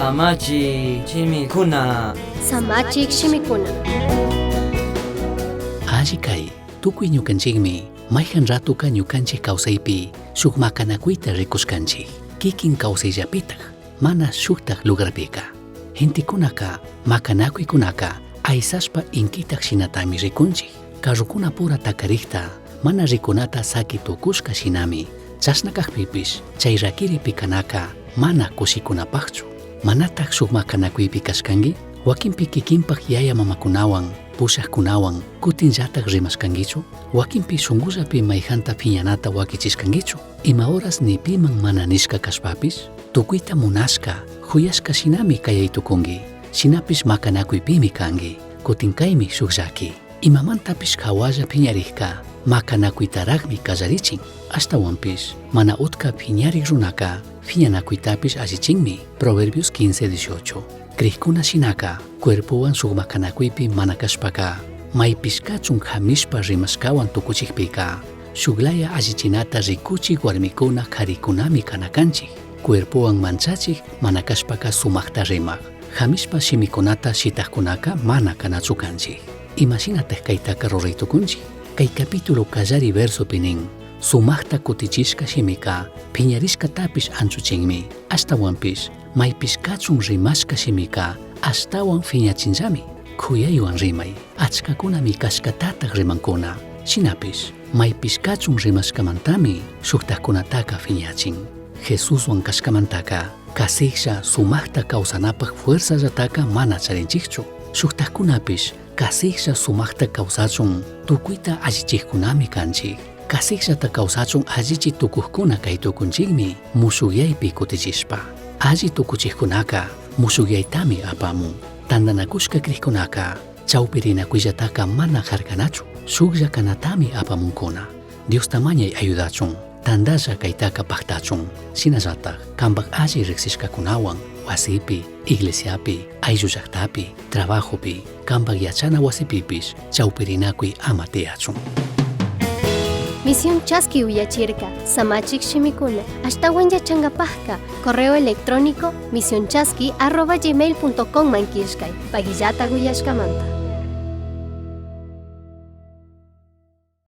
Samachik shimikuna. Samachik shimikuna. Alli kay, tukuy ñukanchikmi mayhan ratuka ñukanchik kawsaypi shuk makanakuyta rikushkanchik, kikin kawsayllapitaj, mana shuktaj lugarpika. Gentekunaka makanakuykunaka aysashpa inkitaj shinatami rikunchik. Carrokunapura takarikta mana rikunata saki tukushka shinami, chashna kakpipish chay rakiripi kanaka mana kushikunapakchu. Manataj shuk makanakuypi kashkanki? Wakinpi kikinpak yaya mamakunawan, pushakkunawan kutinllatak rimashkankichu? Wakinpi shunkullapi mayjanta phiñanata wakichishkankichu? Ima horas ni piman mana nishka kashpapish? Tukuyta munashka, juyashka shinami kayay tukunki. Shinapish makanakuypimi kanki. Kutin kaymi shuk llaki. Imamantapish hawalla phiñarikka makanakuytaraqmi kallarichin. Ashtawanpish mana utka phiñarik runaka phiñanakuytapish allichinmi. Proverbios 15:18. Krikuna shinaka cuerpowan shuk makanakuypi mana kashpaka maypish kachun hamishpa rimashkawan tukuchikpika shuklaya allichinata rikuchik warmikuna karikunami kana kanchik. Cuerpowan manchachik mana kashpaka sumakta rimak. Hamishpa shimikunata shitakkunaka mana kanachu kanchik. Imashinataj kaytaka ruray tukunchik? Kay capítulo kallari versopi nin, sumakta kutichishka shimika phiñarishkatapish anchuchinmi. Ashtawanpish maypish kachun rimashka shimika ashtawan phiñachinllami. Khuyaywan rimay, achkakunami kashkatataj rimankuna. Shinapish maypish kachun rimashkamantami shuktajkunataka phiñachin. Jesuswan kashkamantaka kasiklla sumakta kawsanapaj fuerzallataka mana charinchikchu. Shuktajkunapish kasiklla sumakta kawsachun tukuyta allichikkunami kanchik. Kasikllata kawsachun allichi tukukkuna kay tukunchikmi mushukyaypi kutichishpa. Alli tukuchikkunaka mushukyaytami apamun. Tantanakushka krikkunaka chawpirinakuyllataka mana harkanachu. Shuklla kanatami apamunkuna. Diosta mañay ayudachun, tantalla kaytaka paktachun. Shinallatak kanpak alli riksishkakunawan wasipi, iglesiapi, ayllu llaktapi, trabajopi, kanpak yachana wasipipish chawpirinakuy ama tiyachun. Misión Chaski uyachirka, Samachik shimikuna, ashtawan yachangapajka, correo electrónico misionchaski@gmail.com man killkay, pagillata uyashkamanta.